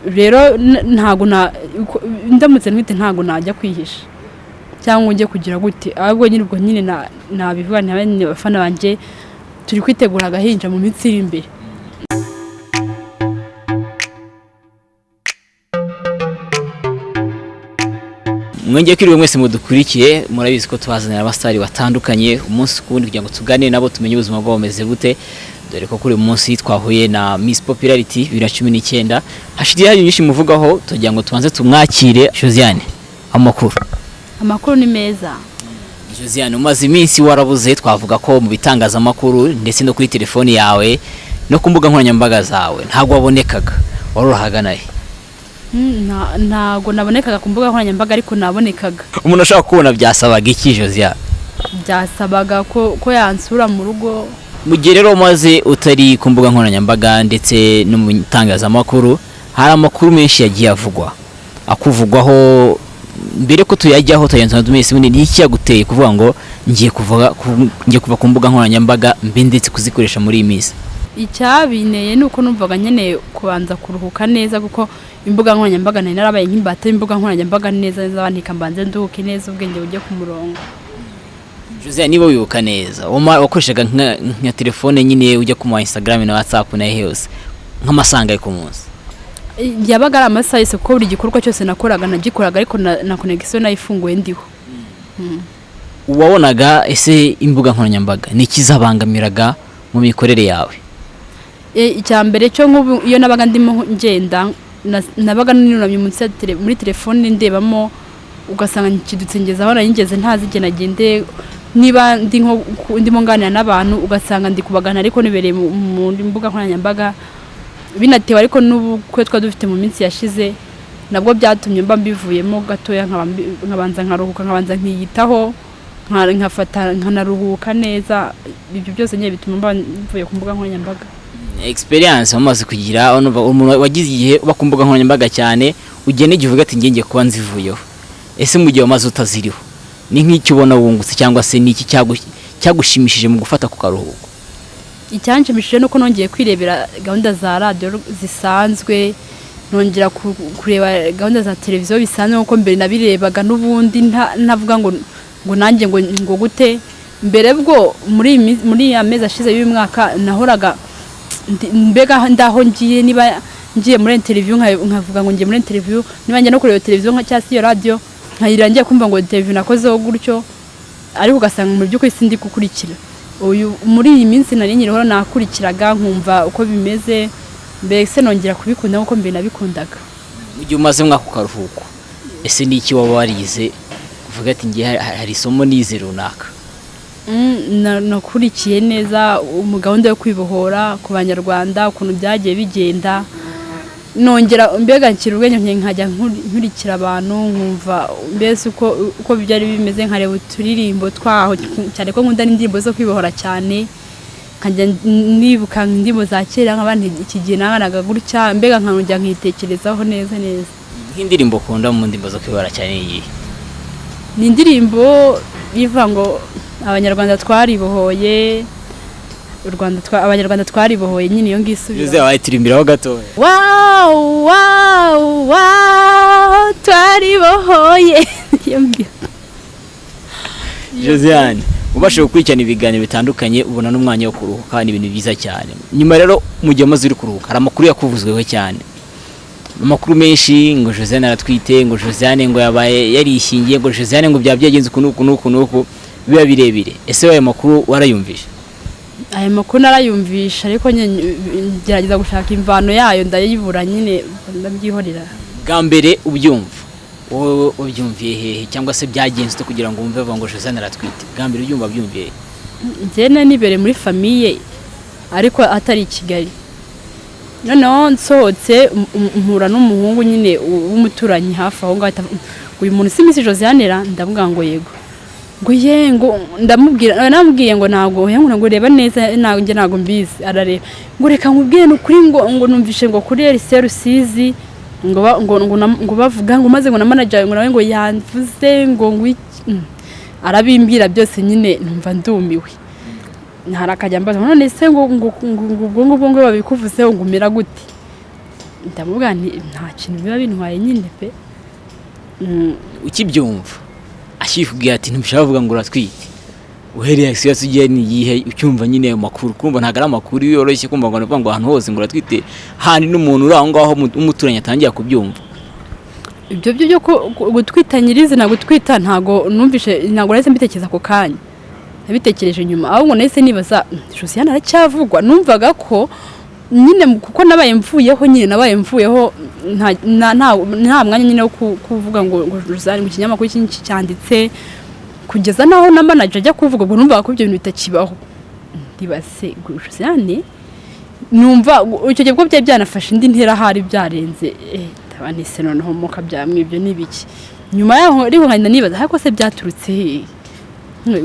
Rero ntago na ndamutse ntwite, ntago najya kwihisha cyangwa njye kugira gute, ahubwo nyine ubwo nyine nabivuga nti abafana banjye, turi kwitegura agahinja mu minsi iri imbere. Mwongeye kwiriwe mwese mudukurikiye. Murabizi ko tubazanira abasitari batandukanye umunsi ku wundi kugira ngo tuganire nabo, tumenye ubuzima bwabo bumeze bute, dore ko kuri uyu munsi twahuye na Miss Popularity 2019. Hashize hari byinshi muvugaho, tugira ngo tubanze tumwakire. Josiane, amakuru? Amakuru ni meza. Josiane, umaze iminsi warabuze, twavuga ko mu bitangazamakuru ndetse no kuri telefoni yawe no ku mbuga nkoranyambaga zawe ntabwo wabonekaga. Wari urahagana he? Ntago nabonekaga ku mbuga nkoranyambaga, ariko nabonekaga. Umuntu ashaka kubona byasabaga iki, Josiane? Byasabaga ko yansura mu rugo. Mu gihe rero umaze utari ku mbuga nkoranyambaga ndetse no mu itangazamakuru, hari amakuru menshi yagiye avugwa akuvugwaho. Mbere ko tuyajyaho, tuyagenza tumese, ni iki yaguteye kuvuga ngo ngiye kuva ku mbuga nkoranyambaga mbe ndetse kuzikoresha muri iyi minsi? Icyabinteye ni uko numvaga nkeneye kubanza kuruhuka neza, kuko imbuga nkoranyambaga nari narabaye nk'imbata y'imbuga nkoranyambaga neza neza, bandika mbanze nduhuke neza, ubwenge bujye ku murongo. Josiane, niba wibuka neza, wakoreshaga nka telefone nyine ujya ku ma Instagram na WhatsApp na hose nk'amasaha angahe ku munsi? Yabaga ari amasaha yose, kuko buri gikorwa cyose nakoraga nagikoraga ariko na connexion nayifunguye ndiho. Wabonaga ese imbuga nkoranyambaga ni iki zabangamiraga mu mikorere yawe? Icya mbere cyo, nk'ubu iyo nabaga ndimo ngenda, nabaga nunamye munsi ya muri telefone ndebamo, ugasanga nkidutse ngeze aho nari ngeze ntazi igihe nagende. Niba ndi nko ndimo nganira n'abantu, ugasanga ndi kubagana ariko nibereye mu mbuga nkoranyambaga. Binatewe ariko n'ubukwe twari dufite mu minsi yashize, nabwo byatumye mba mbivuyemo gatoya, nkabanza nkaruhuka, nkabanza nkiyitaho, nkafata nkanaruhuka neza. Ibyo byose nyine bituma mba mvuye ku mbuga nkoranyambaga. Experience wamaze kugira, urumva umuntu wagize igihe uba ku mbuga nkoranyambaga cyane, ugenda igihe uvuga ati ngiye kuba nzivuyeho, ese mu gihe wamaze utaziriho ni nk'icyo ubona wungutse, cyangwa se ni iki cyagushimishije mu gufata ku karuhuko? Icyanshimishije ni uko nongeye kwirebera gahunda za radiyo zisanzwe, nongera kureba gahunda za televiziyo bisanzwe, nkuko mbere nabirebaga n'ubundi ntavuga ngo nanjye ngo gute. Mbere bwo muri ya mezi ashize y'uyu mwaka nahoraga mbega ndaho ngiye, niba ngiye muri interview nkavuga ngo ngiye muri interview, niba ngiye no kureba televiziyo nka cyangwa se iyo radiyo nkayirira ngiye kumva ngo interview nakozeho gutyo, ariko ugasanga mu by'ukuri sindi gukurikira. Uyu muri iyi minsi nari nkiriho nakurikiraga, nkumva uko bimeze, mbese nongera kubikunda nkuko mbere nabikundaga. Mu gihe umaze mwaka karuhuko, ese ni iki waba warize uvuga ati ngiye hari isomo nize runaka? Nakurikiye neza mu gahunda yo kwibohora ku Banyarwanda, ukuntu byagiye bigenda, nongera mbega nshyira ubwenge nkajya nkurikira abantu, nkumva mbese uko byari bimeze, nkareba uturirimbo twaho, cyane ko nkunda n'indirimbo zo kwibohora cyane, nkajya nibuka indirimbo za kera, nkaba nti iki gihe nanganaga gutya, mbega nkongera nkitekerezaho neza neza. Nk'indirimbo ukunda mu ndirimbo zo kwibohora cyane ni iyihe? Ni indirimbo ivuga ngo Abanyarwanda twaribohoye, u Rwanda Abanyarwanda twaribohoye nyine, iyo ngiyo isubira. Jose, wayiturimbiraho gatoya? Wow, wow, wow, twaribohoye. Iyo ngiyo. Josiane, ubashije gukurikirana ibiganiro bitandukanye, ubona n'umwanya wo kuruhuka, ni ibintu byiza cyane. Nyuma rero, mu gihe umaze uri kuruhuka, hari amakuru yakuvuzweho cyane, amakuru menshi ngo Josiane aratwite, ngo Josiane ngo yabaye yarishingiye, ngo Josiane ngo byaba byagenze uku n'uku n'uku n'uku, biba birebire. Ese ayo makuru warayumvishe? Aya makuru narayumvisha, ariko nyine ngerageza gushaka imvano yayo ndayibura, nyine ndabyihorera. Bwa mbere ubyumva, wowe ubyumviye hehe, cyangwa se byagenze ute kugira ngo wumve bavuga ngo Josiane aratwite? Bwa mbere ubyumva, byumviye hehe? Njye nari nibereye muri famille ariko atari i Kigali. Noneho nsohotse mpura n'umuhungu nyine w'umuturanyi hafi aho ngaho, ahita avuga, uyu muntu si Miss Josiane ra? Ndavuga ngo yego. Ngo ye, ngo ndamubwira, namubwiye ngo ntabwo, oya, ngo reba neza, ntabwo njye ntabwo mbizi. Arareba, ngo reka nkubwire, ni ukuri, ngo numvishe ngo kuri RC Rusizi ngo bavuga ngo maze ngo na manager ngo nawe ngo yanvuze ngo iki. Arabimbwira byose nyine, numva ndumiwe. Hari akajya ambaza ngo none se ngo ubwo ngubwo ngo babikuvuzeho ngo umera gute? Ndamubwira nti nta kintu biba bintwaye nyine pe. Ukibyumva akikubwira ati ntibishaka kuvuga ngo uratwite, uhereye reaction ugiye ni iyihe ucyumva nyine ayo makuru? Kumva ntabwo ari amakuru yoroshye kumva ngo ngo ahantu hose ngo uratwite, handi n'umuntu uri aho ngaho w'umuturanyi atangiye kubyumva. Ibyo byo byo gutwita nyirizina, gutwita ntago numvishe, ntago nahise mbitekereza ako kanya, nabitekereje nyuma. Ahubwo nahise nibaza: "Josiane aracyavugwa?" Numvaga ko nyine kuko nabaye mvuyeho nyine, nabaye mvuyeho, nta mwanya nyine wo kuvuga ngo Josiane mu kinyamakuru iki cyanditse, kugeza naho na manager ajya kuvuga. Ubwo numvaga ko ibyo bintu bitakibaho. Ndibaze Josiane, numva icyo gihe bwo byari byanafashe indi ntera, ahari byarenze. Ndaba nise noneho muka byamwe ibyo ni ibiki? Nyuma yaho ariko nkagenda nibaza: ariko se byaturutse hehe?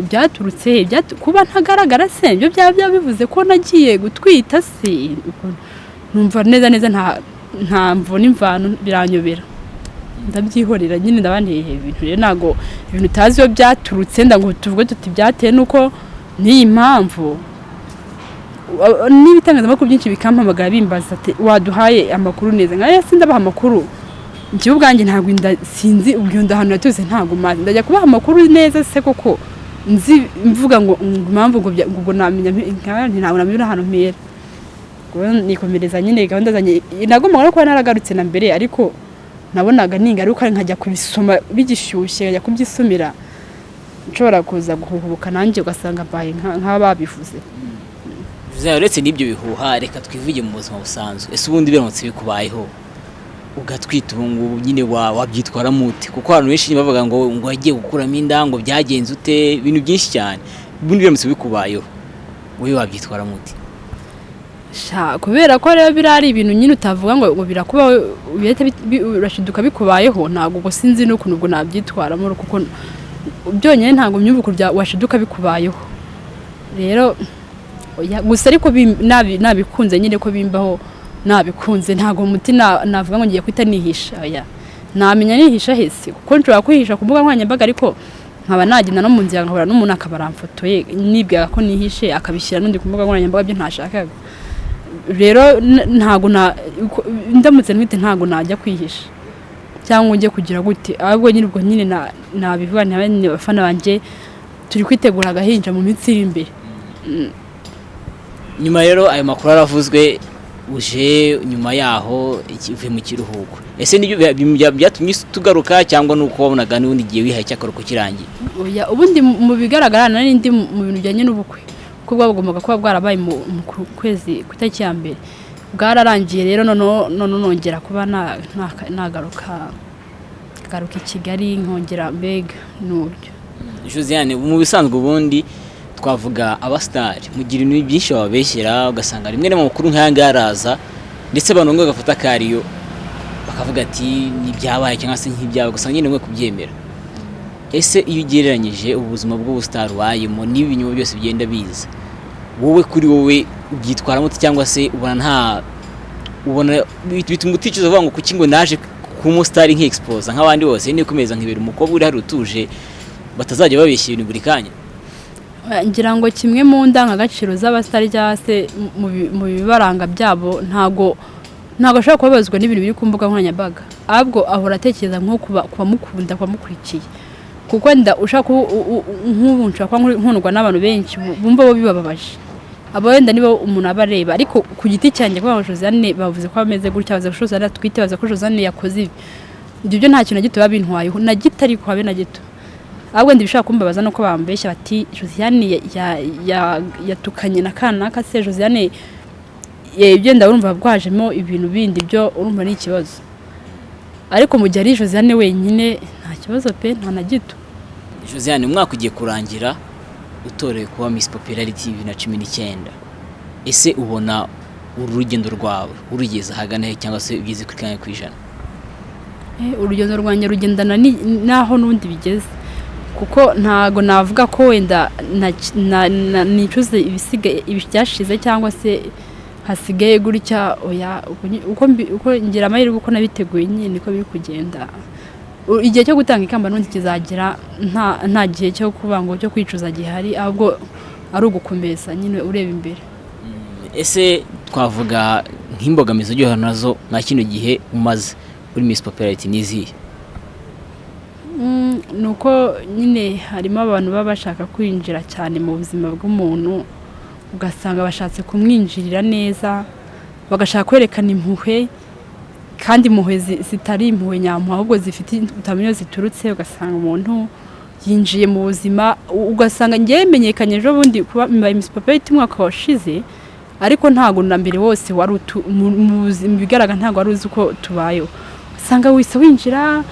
Byaturutse he? Kuba ntagaragara se ibyo byaba bivuze ko nagiye gutwita se? Ubwo numva neza neza nta mvo n'imvano, biranyobera, ndabyihorera nyine. Ndaba ntihe ibintu rero, ntabwo ibintu utazi iyo byaturutse, ndago tuvuge tuti byatewe nuko n'iyi mpamvu. N'ibitangazamakuru byinshi bikampamagara bimbaza ati: "Waduhaye amakuru neza?" Nka ese ndabaha amakuru njyewe ubwanjye ntabwo inda sinzi ubwo iyo nda ahantu naturutse, ntabwo mazi ndajya kubaha amakuru neza se koko nzi mvuga ngo impamvu ngo ngo ubwo namenya nti ntabwo namenya ahantu mpera. Ubwo nikomereza nyine gahunda zanjye. Nagombaga no kuba naragarutse na mbere, ariko nabonaga ningaruka nkajya kubisoma bigishyushye, nkajya kubyisomera, nshobora kuza guhubuka nanjye ugasanga mbaye nk'ababivuze. Josiane, uretse n'ibyo bihuha, reka twivuge mu buzima busanzwe. Ese ubundi biramutse bikubayeho ugatwita ubu ngubu nyine, wabyitwaramo ute? Kuko abantu benshi bavuga ngo wagiye gukuramo inda, ngo byagenze ute, ibintu byinshi cyane. Ubundi biramutse bikubayeho wowe wabyitwaramo ute? Sha, kubera ko rero biriya ari ibintu nyine utavuga ngo birakubaho bihita urashiduka bikubayeho, ntabwo ubwo sinzi n'ukuntu ubwo nabyitwaramo, kuko byonyine ntabwo myumva ukuntu washiduka bikubayeho. Rero oya, gusa ariko nabikunze nyine ko bimbaho, nabikunze, ntabwo umuti navuga ngo ngiye guhita nihisha. Oya, namenya nihisha hese? Kuko nshobora kwihisha ku mbuga nkoranyambaga, ariko nkaba nagenda no mu nzira nkahura n'umuntu akaba aramfotoye, nibwiraga ko nihishe, akabishyira n'undi ku mbuga nkoranyambaga byo ntashakaga. Rero ntabwo ndamutse ntwite ntabwo najya kwihisha cyangwa njye kugira gute, ahubwo nyine ubwo nyine nabivuga nti: "Abafana banjye, turi kwitegura agahinja mu minsi iri imbere." Nyuma rero ayo makuru aravuzwe, uje nyuma yaho uvuye mu kiruhuko, ese nibyo byatumye tugaruka cyangwa nuko wabonaga n'ubundi igihe wihaye cy'akaruhuko kirangiye? Oya, ubundi mu bigaragara nari ndi mu bintu bijyanye n'ubukwe, kuko bwagombaga kuba bwarabaye mu kwezi ku itariki ya mbere, bwararangiye. Rero noneho nongera kuba nagaruka garuka i Kigali, nkongera mbega n'uburyo. Josiane, mu bisanzwe ubundi twavuga abasitari mugira ibintu byinshi bababeshyera, ugasanga rimwe na makuru nk'aya ngaya araza, ndetse abantu bamwe bagafata akariyo bakavuga ati ntibyabaye cyangwa se nk'ibyabaye, ugasanga nyine mwe kubyemera. Ese iyo ugereranyije ubuzima bw'ubusitari ubayemo n'ibi binyoma byose bigenda biza, wowe kuri wowe ubyitwaramo ute? Cyangwa se ubona nta ubona bituma uticuza uvuga ngo kuki ngo naje kuba umusitari nk'exposa nk'abandi bose, nikomeza nkibera umukobwa uri hari utuje, batazajya babeshya ibintu buri kanya? Ngira ngo kimwe mu ndangagaciro z'abasitari cyangwa se mu bibaranga byabo, ntabwo ashobora kubabazwa n'ibintu biri ku mbuga nkoranyambaga, ahubwo ahora atekereza nko ku bamukunda, ku bamukurikiye. Kuko wenda ushaka nk'ubu nshobora kuba nkundwa n'abantu benshi bumva bo bibababaje, abo wenda nibo umuntu aba areba. Ariko ku giti cyanjye, kuba Josiane bavuze ko ameze gutya, bavuze ko Josiane atwite, bavuze ko Josiane yakoze ibi, ibyo byo nta kintu na gito biba bintwayeho, na gito ariko, habe na gito. Ahubwo wenda ibishobora kumbabaza nuko bambeshya bati: "Josiane yatukanye na kanaka", se Josiane ibyo urumva bwajemo ibintu bindi, byo urumva ni ikibazo. Ariko mu gihe ari Josiane wenyine, nta kibazo pe, nta na gito. Josiane, umwaka ugiye kurangira utorewe kuba Miss Popularity 2019. Ese ubona uru rugendo rwawe urugeze ahagana he, cyangwa se ugeze kuri kangahe ku ijana? Urugendo rwanjye rugendana n'aho n'ubundi bigeze, kuko ntago navuga ko wenda nicuze ibisigaye, ibyashize cyangwa se hasigaye gutya. Oya, uko ngira amahirwe, uko nabiteguye nyine niko biri kugenda. Igihe cyo gutanga ikamba n'ubundi kizagera, nta gihe cyo kuba ngo cyo kwicuza gihari, ahubwo ari ugukomeza nyine ureba imbere. Ese twavuga Nk'imbogamizi ujya uhura nazo nka kino gihe umaze uri Miss Popularity ni izihe? Ni uko nyine harimo abantu baba bashaka kwinjira cyane mu buzima bw'umuntu, ugasanga bashatse kumwinjirira neza, bagashaka kwerekana impuhwe, kandi impuhwe zitari impuhwe nyampuhwe, ahubwo zifite utamenya iyo ziturutse. Ugasanga umuntu yinjiye mu buzima, ugasanga ngewe menyekanye ejo bundi kuba mbaye Miss Popularity umwaka washize, ariko ntabwo na mbere wose wari mu bigaragara ntabwo wari uzi uko tubayeho. Usanga wise winjira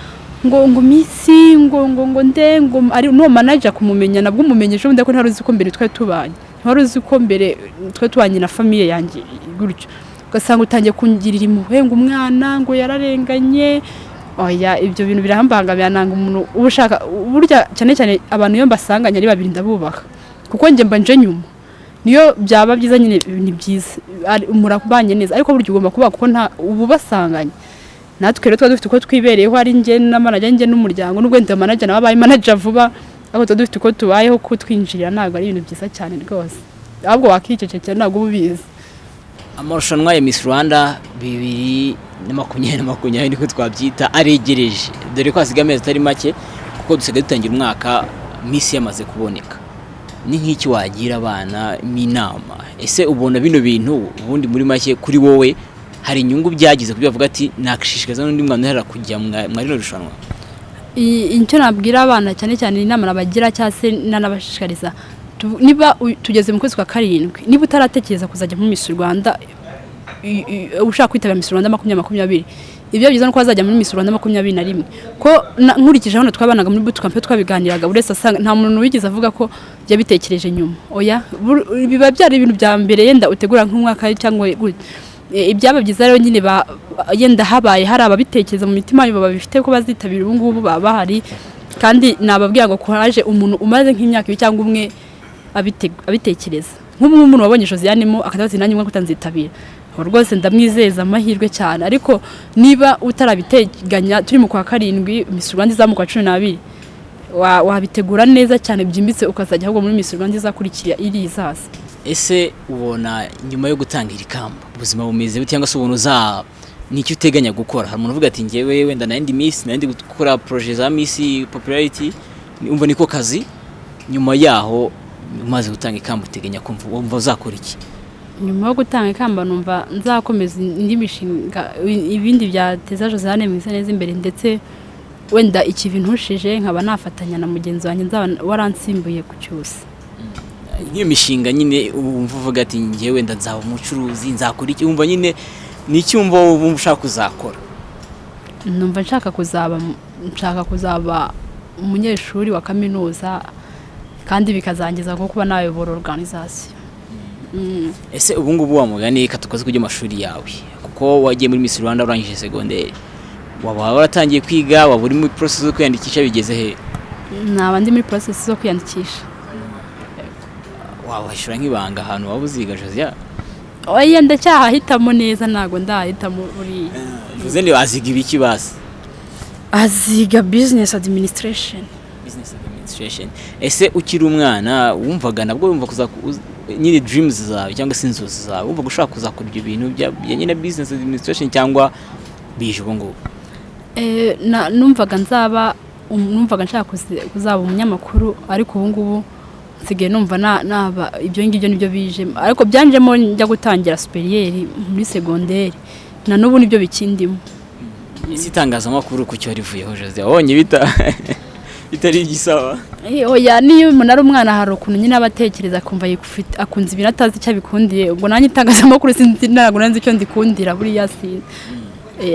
ngo Miss ngo nde ngo ari n'uwo manager kumumenya nabwo umumenye ejo bundi, ariko ntari uzi ko mbere twari tubanye, ntiwari uzi ko mbere twari tubanye na famille yanjye gutyo. Ugasanga utangiye kungirira impuhwe ngo umwana ngo yararenganye. Oya, ibyo bintu birambangamira. Nanga umuntu uba ushaka burya, cyane cyane abantu iyo mbasanganye ari babiri ndabubaha, kuko njye mba nje nyuma. Niyo byaba byiza nyine ni byiza, murabanye neza, ariko burya ugomba kubaha kuko nta ubu basanganye. Natwe rero tuba dufite uko twibereyeho, ari njye na manager, njye n'umuryango, nubwo wenda manager nawe abaye manager vuba, ariko tuba dufite uko tubayeho. Kutwinjirira ntabwo ari ibintu byiza cyane rwose, ahubwo wakicecekera, ntabwo uba ubizi. Amarushanwa ya Miss Rwanda 2020, niko twabyita, aregereje, dore ko hasigaye amezi atari make, kuko dusigaye dutangira umwaka Miss yamaze kuboneka. Ni nk'iki wagira abana inama? Ese ubona bino bintu ubundi muri make kuri wowe hari inyungu byagize kubyo bavuga ati nakishishikaza n'undi mwana uherera kujya mwa rino rushanwa? Icyo nabwira abana cyane cyane, inama nabagira cyangwa se nanabashishikariza, niba tugeze mu kwezi kwa karindwi, niba utaratekereza kuzajya muri Miss Rwanda, ushaka kwitabira Miss Rwanda 2020, ibyo byiza nuko bazajya muri Miss Rwanda 21, ko nkurikije hano twabanaga muri bootcamp, twabiganiraga, buri wese asanga nta muntu wigeze avuga ko yabitekereje nyuma. Oya, biba byari ibintu bya mbere yenda utegura nk'umwaka cyangwa gutya. Ibyaba byiza rero nyine yenda habaye hari ababitekereza mu mitima yabo babifite ko bazitabira, ubu ngubu baba bahari. Kandi nababwira ngo courage, umuntu umaze nk'imyaka 2 cyangwa 1 abitekereza, nk'ubu nk'umuntu wabonye Josiane mo akavuga ati nanjye umwaka utanzitabira, aho rwose ndamwizeza amahirwe cyane. Ariko niba utarabiteganya, turi mu kwa karindwi, Miss Rwanda iza mu kwa 12, wabitegura neza cyane byimbitse, ukazajya ahubwo muri Miss Rwanda izakurikira iri izaza. Ese ubona nyuma yo gutanga iri kamba ubuzima bumeze bute, cyangwa se ubona uza nicyo uteganya gukora? Hari umuntu uvuga ati njyewe wenda nari ndi Miss, nari ndi gukora projet za Miss Popularity, umva niko kazi. Nyuma yaho umaze gutanga ikamba uteganya kumva wumva uzakora iki? Nyuma yo gutanga ikamba numva nzakomeza indi mishinga, ibindi byateza Josiane Mwiseneza imbere, ndetse wenda ikivi ntushije nkaba nafatanya na mugenzi wanjye nzaba waransimbuye ku cyusa. Nk'iyo mishinga nyine wumva uvuga ati njyewe wenda nzaba umucuruzi, nzakora iki, wumva nyine ni iki wumva wumva ushaka kuzakora? Numva nshaka kuzaba umunyeshuri wa kaminuza, kandi bikazangeza nko kuba nayobora organisation. Ese ubu ngubu wa mugani katukoze kujya amashuri yawe, kuko wagiye muri Miss Rwanda urangije segonderi, waba waratangiye kwiga, waba uri muri process zo kwiyandikisha, bigeze he? Naba ndi muri process zo kwiyandikisha. Wabahishura nk'ibanga ahantu waba uziga, Josiane? Oya, ndacyahitamo neza, ntabwo ndahitamo buriya. Josiane waziga ibiki basi? Aziga business administration. Business administration. Ese ukiri umwana wumvaga nabwo wumva kuza nyine dreams zawe cyangwa se inzozi zawe, wumvaga ushaka kuzakora ibyo bintu bya nyine business administration, cyangwa bije ubu ngubu? Numvaga nzaba numvaga nshaka kuzaba umunyamakuru, ariko ubu ngubu nsigaye numva naba ibyo ngibyo nibyo bijemo, ariko byanjemo njya gutangira supérieur muri segonderi, na n'ubu nibyo bikindimo. Ese itangazamakuru ku cyo rivuyeho, Jose, wabonye bitari igisaba? Oya, niyo umuntu ari umwana hari ukuntu nyine aba atekereza akumva akunze ibintu atazi icyo abikundiye. Ubwo nanjye itangazamakuru sinzi, ntabwo nzi icyo ndikundira buriya, sinzi.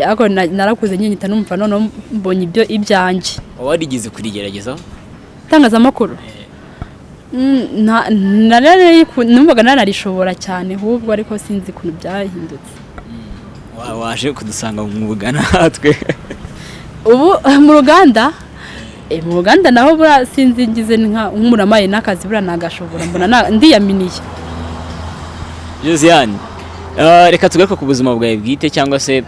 Ariko narakuze nyine mpita numva noneho mbonye ibyo ibyanjye. Waba warigeze kurigeragezaho? Itangazamakuru, numvaga nanarishobora cyane ahubwo, ariko sinzi ukuntu byahindutse. Waje kudusanga mu bugana natwe. Ubu mu ruganda, mu ruganda naho buriya sinzi, ngize nk'umuntu n'akazi buriya nagashobora, mbona ndiyaminiye. Josiane, reka tugaruke ku buzima bwawe bwite cyangwa se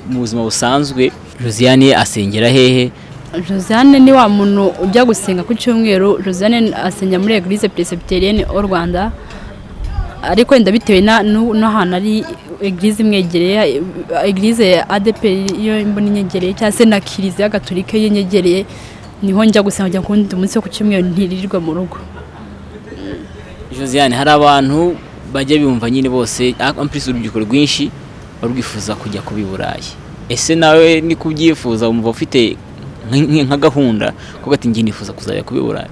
mu buzima busanzwe. Josiane asengera hehe? Josiane ni wa muntu ujya gusenga ku cyumweru. Josiane asengera muri Eglise Presbytérienne au Rwanda. Ariko wenda bitewe n'ahantu ari église imwegereye, église ya ADEPR iyo mbona inyegereye, cyangwa se na Kiliziya Gatolika iyo inyegereye, niho njya gusenga kugira ngo undi munsi wo ku cyumweru ntirirwe mu rugo. Josiane, hari abantu bajya bumva nyine bose, en plus urubyiruko rwinshi barwifuza kujya kuba i Burayi. Ese nawe ni kubyifuza, wumva ufite nka gahunda kuko ati njye nifuza kuzajya kuba i Burayi?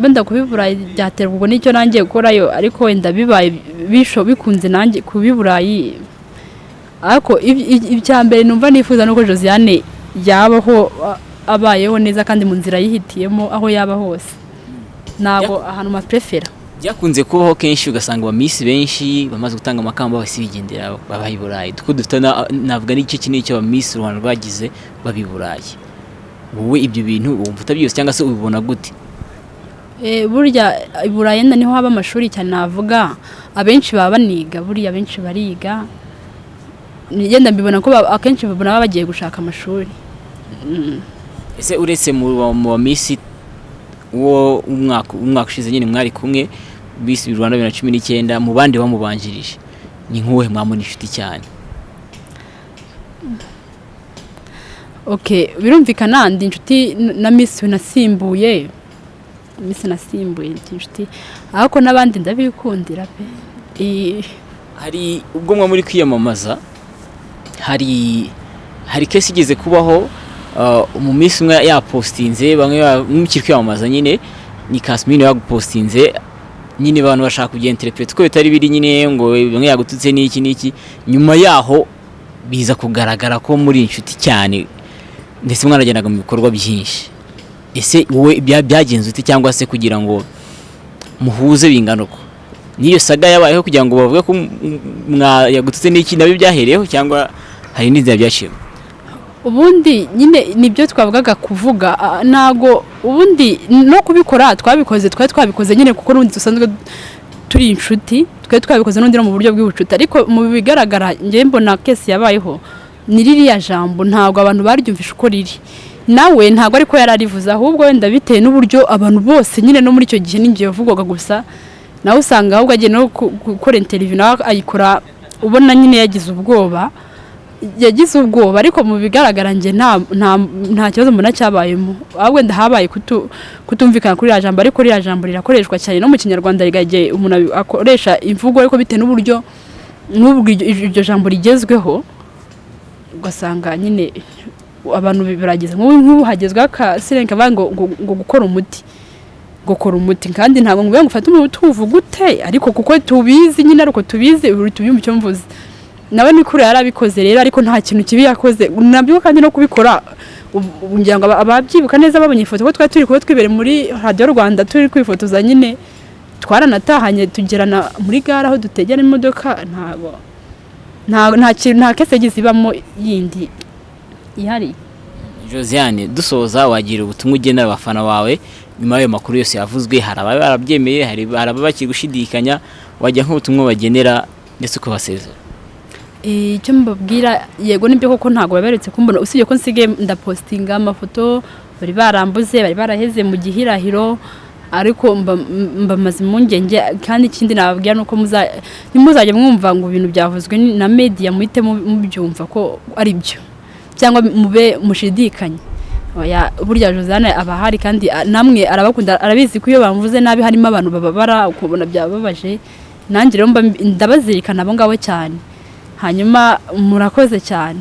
Wenda kuba i Burayi byaterwa ubwo n'icyo nanjye gukorayo, ariko wenda bibaye bisho bikunze nanjye kuba i Burayi. Ariko icya mbere numva nifuza nuko Josiane yabaho, abayeho neza kandi mu nzira yihitiyemo, aho yaba hose, ntabwo ahantu maprefera. Byakunze kubaho kenshi, ugasanga aba Miss benshi bamaze gutanga amakamba bahise bigendera baba i Burayi, kuko dufite navuga n'igice kinini cy'aba Miss Rwanda rwagize baba i Burayi. Wowe ibyo bintu wumva utabyose cyangwa se ubibona gute? Burya i Burayi yenda niho haba amashuri cyane, navuga abenshi baba baniga, buriya abenshi bariga. Yenda mbibona ko akenshi babona baba bagiye gushaka amashuri. Ese uretse mu ba Miss uwo umwaka ushize nyine mwari kumwe, Miss Rwanda 2019, mu bandi bamubanjirije ni nk'uwuhe mwamuna inshuti cyane? Okay, birumvikana ndi inshuti na Miss nasimbuye, Miss nasimbuye ndi inshuti, ariko n'abandi ndabikundira pe. Hari ubwo mwa muri kwiyamamaza, hari case igeze kubaho, mu minsi umwe yapostinze, bamwe mukiri kwiyamamaza nyine, ni Kasmine yagupostinze nyine, abantu bashaka kubyinterpreta uko bitari biri nyine, ngo bamwe yagututse n'iki n'iki. Nyuma yaho biza kugaragara ko muri inshuti cyane, ndetse mwanagendaga mu bikorwa byinshi. Ese wowe byagenze ute, cyangwa se kugira ngo muhuze bingana uko, n'iyo saga yabayeho kugira ngo bavuge ko yagututse n'iki, nabyo byahereyeho cyangwa hari n'inzira byaciyemo? Ubundi nyine nibyo twavugaga kuvuga, ntago ubundi no kubikora twabikoze, twari twabikoze nyine kuko n'ubundi dusanzwe turi inshuti, twari twabikoze n'ubundi no mu buryo bw'ubucuti. Ariko mu bigaragara njye mbona case yabayeho ni ririya jambo, ntabwo abantu baryumvishe uko riri, nawe ntabwo ariko yararivuze, ahubwo wenda bitewe n'uburyo abantu bose nyine no muri icyo gihe n'ingihe yavugwaga gusa, nawe usanga ahubwo agiye no gukora interview nawe ayikora ubona nyine yagize ubwoba, yagize ubwoba. Ariko mu bigaragara njye nta kibazo mbona cyabayemo, ahubwo wenda habaye kutumvikana kuri iriya jambo. Ariko ririya jambo rirakoreshwa cyane no mu Kinyarwanda, rigagiye umuntu akoresha imvugo, ariko bitewe n'uburyo n'ubwo iryo jambo rigezweho, ugasanga nyine abantu birageze nk'ubu hagezweho akasirenka kavuga ngo gukora umuti, gukora umuti, kandi ntabwo nguye ngo ufate umuti uvuga ute, ariko kuko tubizi nyine, ariko tubizi uri tubyumva icyo mvuze. Nawe ni kure yarabikoze rero, ariko nta kintu kibi yakoze nabyo, kandi no kubikora ngira ngo ababyibuka neza babonye ifoto ko twari turi kuba twibere muri Radiyo Rwanda turi kwifotoza nyine, twaranatahanye tugerana muri gare aho dutegera imodoka, ntabwo nta kintu, nta case yagize ibamo yindi ihari. Josiane, dusoza, wagira ubutumwa ugenera abafana bawe nyuma y'ayo makuru yose yavuzwe? Hari ababa barabyemeye, hari ababa bakiri gushidikanya, wajya nk'ubutumwa bagenera ndetse ukabasezera. Icyo mbabwira, yego nibyo koko ntabwo baberetse kumbona, usibye ko nsigaye ndapostinga amafoto, bari barambuze, bari baraheze mu gihirahiro, ariko mbamaze impungenge. Kandi ikindi nababwira nuko ntimuzajya mwumva ngo ibintu byavuzwe na media muhite mubyumva ko ari byo, cyangwa mube mushidikanye. Oya, burya Josiane aba ahari kandi namwe arabakunda, arabizi ko iyo bamvuze nabi harimo abantu bababara, ukabona byababaje. Nanjye rero ndabazirikana abo ngabo cyane. Hanyuma murakoze cyane.